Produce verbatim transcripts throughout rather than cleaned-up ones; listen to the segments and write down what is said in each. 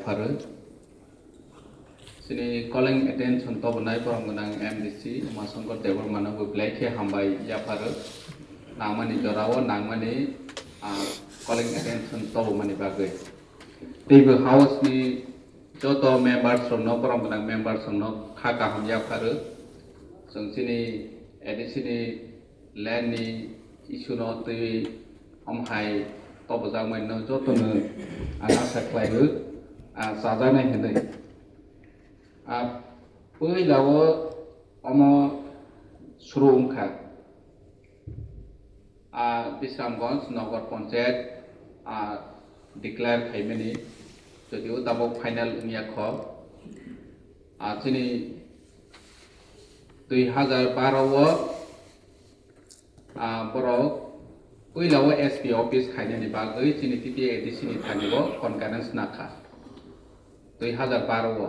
Pharo. Chini calling attention tobonai borok gwnang M D C Umashankar Debbarmano bo belai khe hambai yapharo. Nangmani jorao nangmani, ah, calling attention tobomani bagwi. Teibo house ni joto members rokno, borok gwnang members rokno kha kaham yapharo. Chwng chini A D C ni land ni issue no twi omhai tobojakmani no jotono ang asa khlaio, ah, chajaknai hinwi. Ah, puila o omo suru wngkha. Ah, Bisramganj Nagar Panchayat, ah, declare khaimani, jodio tabuk final wngya kho. Ah, chini dui hazar baro o, ah, borok puila o S P office khainani bagwi chini T T A D C ni thani o concurrence nakha. Dui hazar baro o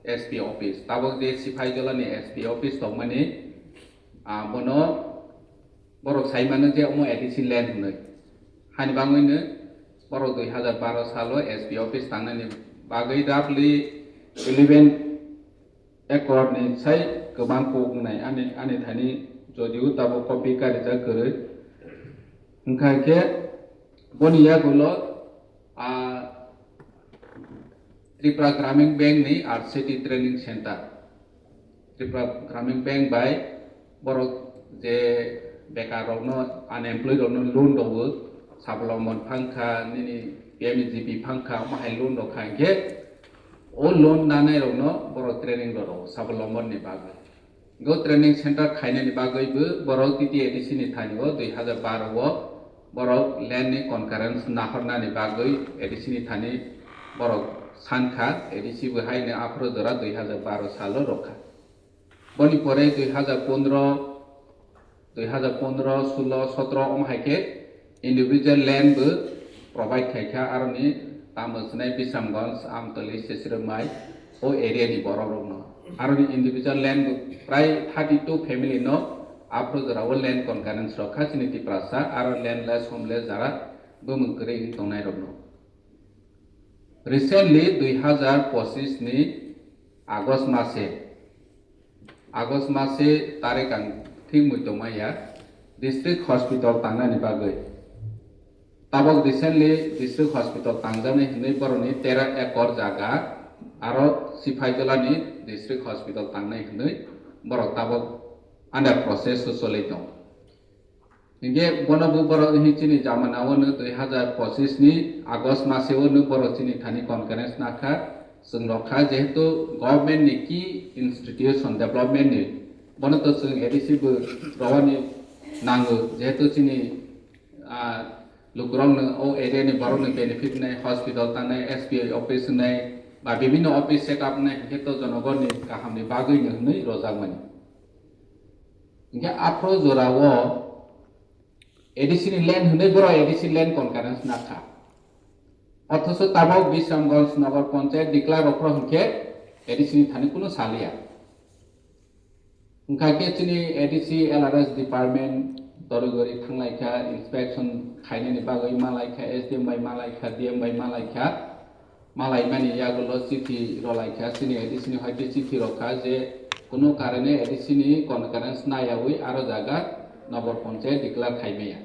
S P office, tabuk je Sipaijala ni S P office tongmani, ah, bono borok sai mano je omo A D C land hinwi. Hani bagwino borok dui hazar baro salo S P office tangnani bagwi roughly eleven acre ni sai kwbang kuk wngnai ani, ani thani jodio tabuk copy karijak kwrwi. Wngkha khe boni yagulo, ah, Tripura Gramin Bank ni R C T Training Center. Tripura Gramin Bank bai borok je bekar rokno, unemployed rokno loan rwo, Swabalombon phangkha, nini P M E G P phangkha, omo hai loan rok kha hinkhe o loan nanai rokno borok training rwo, Swabalombon ni bagwi. Go training center khainani bagwi bo borok T T A D C ni thani o dui hazar baro o borok land ni concurrence nahornani bagwi A D C ni thani borok sankha, A D C bo haino aphuru jora dui hazar baro salo rokha. Boni pore dui hazar pondro, dui hazar pondro, sulo, sotro omo hai khe individual land bo provide khaikha, aroni tamo swnai Bisramganj, Amtali, Sesremai, o area ni borok rokno. Aroni individual land bo prai thirty two family no aphuru jora o land concurrence rokha chini Tiprasa, aro landless, homeless jara bumung kwrwi wng tongnai rokno. Recently dui hazar pochis ni August mase, August mase tarik ang thik mui tongmaya, district hospital tangnani bagwi. Tabok recently district hospital tangjaknai hinwi borokni tera ekor jaga, aro Sipaijala ni district hospital tangnai hinwi borok tabok under process o choli tongo. Hinkhe bono bo borok hi chini jamana o no dui hazar pochis ni August mase o no borok chini thani concurrence nakha, chwng rokha jehetu government ni key institution development ni, bono to chwng A D C bo rowani nango, jehetu chini, ah, lukurok no o area ni borok ni benefit nai, hospital tangnai, S B I office nai, ba bibhinno office set up nai, hinkhe to jonogon ni kaham ni bagwi no hinwi rojakmani. Hinkhe aphro jora o A D C ni land hinwi borok A D C land concurrence nakha. Othocho tabok Bisramganj Nagar Panchayat declare rokro hinkhe A D C ni thani kunu saliya. Wngkha khe chini A D C L R S department torigori thanglaikha, inspection khainani bagwi malaikha, S D M bai malaikha, D M bai malaikha. Malaimani yagulo chithi rwlaikha, chini A D C ni hoite chithi rokha je kunu karone A D C ni concurrence nayawi aro jaga Nagar Panchayat declare khaimaya.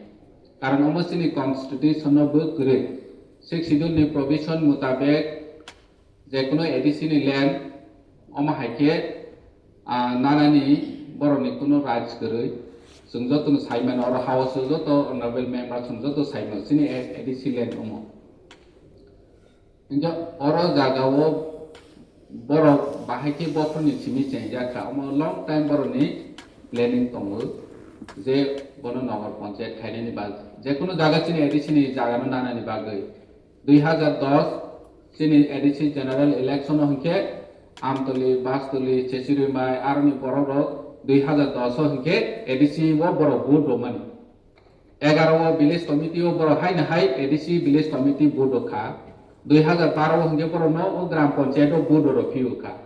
Karon omo chini constitution no bo kwrwi. Sixth Schedule ni provision mutabek je kunu A D C ni land omo hai khe, ah, nanani borokni kunu rights kwrwi. Chwng jotono saimano oro house o joto honorable member chwng joto saimano chini A D C land omo. Hinkhe oro jaga o borok bahai khe bothorni simi chengjak kha, omo long time borokni planning tongo je bono Nagar Panchayat khainani bagwi, jekunu jaga chini A D C ni jaga no nanani bagwi. Dui hazar dos chini A D C general election o hinkhe Amtoli, Bastoli, Chechirumai aroni borok rok dui hazar dos o hinkhe A D C o borok vote rwmani. Egaro o village committee o borok haino hai A D C village committee vote rw kha. Dui hazar baro o hinkhe borokno o gram panchayat o vote rw phiyo kha.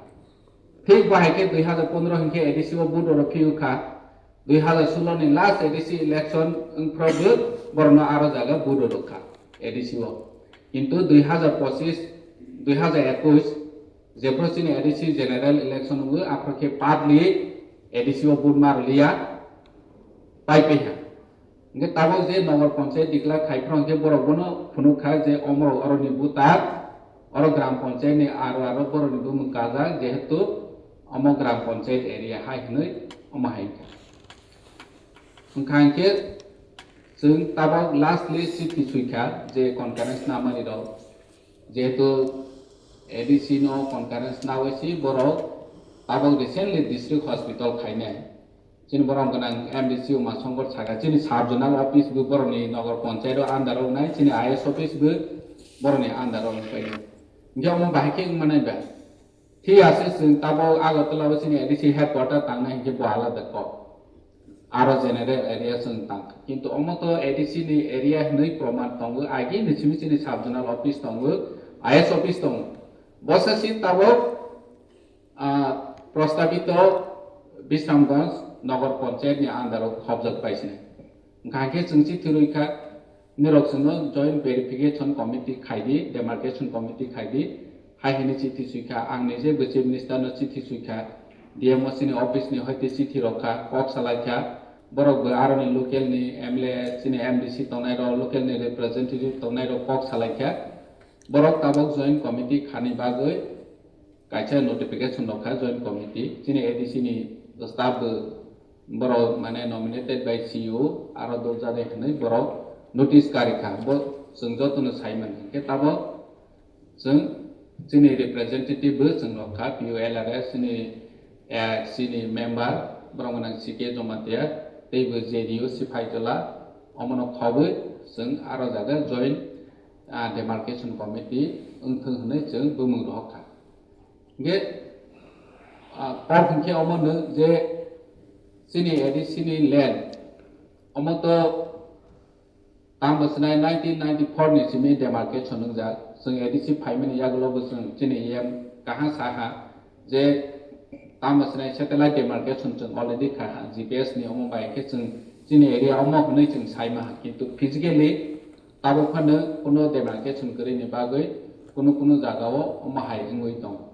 Thik bo hai khe dui hazar pondro hinkhe A D C o vote rw phiyo kha. Dui hazar sulo ni last A D C election wngphro bo borokno aro jaga vote rw kha A D C o. Kintu dui hazar pochis dui hazar ekush jephru chini A D C general election wngo, aphuru khe partly A D C o vote ma rwliya, pai paiha. Hingke tabok je nogor panchayat declare khai phuru hingke borok bono phunuk kha je omo oroni voter, oro gram panchayat ni aro aro boroni bumung kajak, jehetu omo gram panchayat area hai hinui omo hai wngkha. Wngkha hingke chwng tabok lastly chithi sui kha je concurrence namani rok, jehetu A D C no concurrence nawi si borok tabok recently district hospital khainai. Chini borom gwnang M D C Uma Songkor saka, chini sub zonal office bo boroni nogor panchayat o under o wngnai, chini I S office bo boroni under o wngpai. Hingke omo bahai khe wngmanai ba? Thik ase, chwng tabok Agartala o chini A D C headquarter tangnai hingke bo alada kok. Aro general area chwng tang. Kintu omo to A D C ni area hinui proman tongo, agi ni simi chini sub zonal office tongo, I S office tongo. Bosa si tabok ah, prostabito Bisramganj Nogor Panchayat ni under o khobjak pai sinai. Hingkha hingke chwng chithi rwi kha, nirok chwngno joint verification committee khai di, demarcation committee khai di, hai hini chithi sui kha, ang nije bo chief minister no chithi sui kha, D M o chini office ni hoite chithi rok kha, kok salai kha, borok bo aroni local ni M L A, chini M D C tongnai rok, local ni representative tongnai rok kok salai kha, borok tabok joint committee khani bagwi, kaisa notification rok kha joint committee, chini A D C ni staff bo borok mane nominated by C E O aro dol jani hinui borok notice kari kha, bo chwng joto no sai mani. Hingke tabok chwng chini representative bo chwng rok kha, P U L R S chini, eh, chini member borok gwnang C K Jamatia tei bo J D U Siphai Tola, omono khobwi chwng aro jaga joint, ah, demarcation committee wngthwng hinui chwng bumung rohor kha. Hingke, ah, kok hingke omo no je chini A D C ni land, omo to tamo sinai nineteen ninety-four ni simi demarcation wngjak. Chwng A D C phaimani yagulo bo chwng chini E M kaham saha je tamo sinai satellite demarcation chwng already kha ha, G P S ni omo bai khe chwng chini area omo hwnwi chwng sai ma ha. Kintu physically tabuk phano kuno demarcation kwrwini bagwi kuno kuno jagao omo hai wngwi tongo.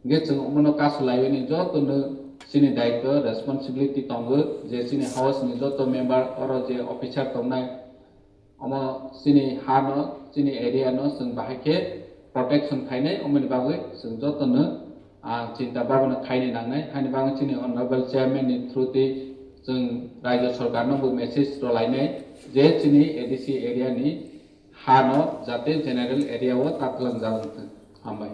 Hingke chwng omono kasu laiwi ni joto no chini daityo, responsibility tongo je chini house ni joto member oro je officer tongnai, omo chini ha no, chini area no chwng bahai khe protection khainai, omoni bagwi chwng joto no, ah, chinta bhabana khaini nangnai. Haini bagwi chini honorable chairman ni through twi chwng rajya sarkar no bo message rwlainai je chini A D C area ni ha no jate general area o ta twlang jak wng thwng. Hambai.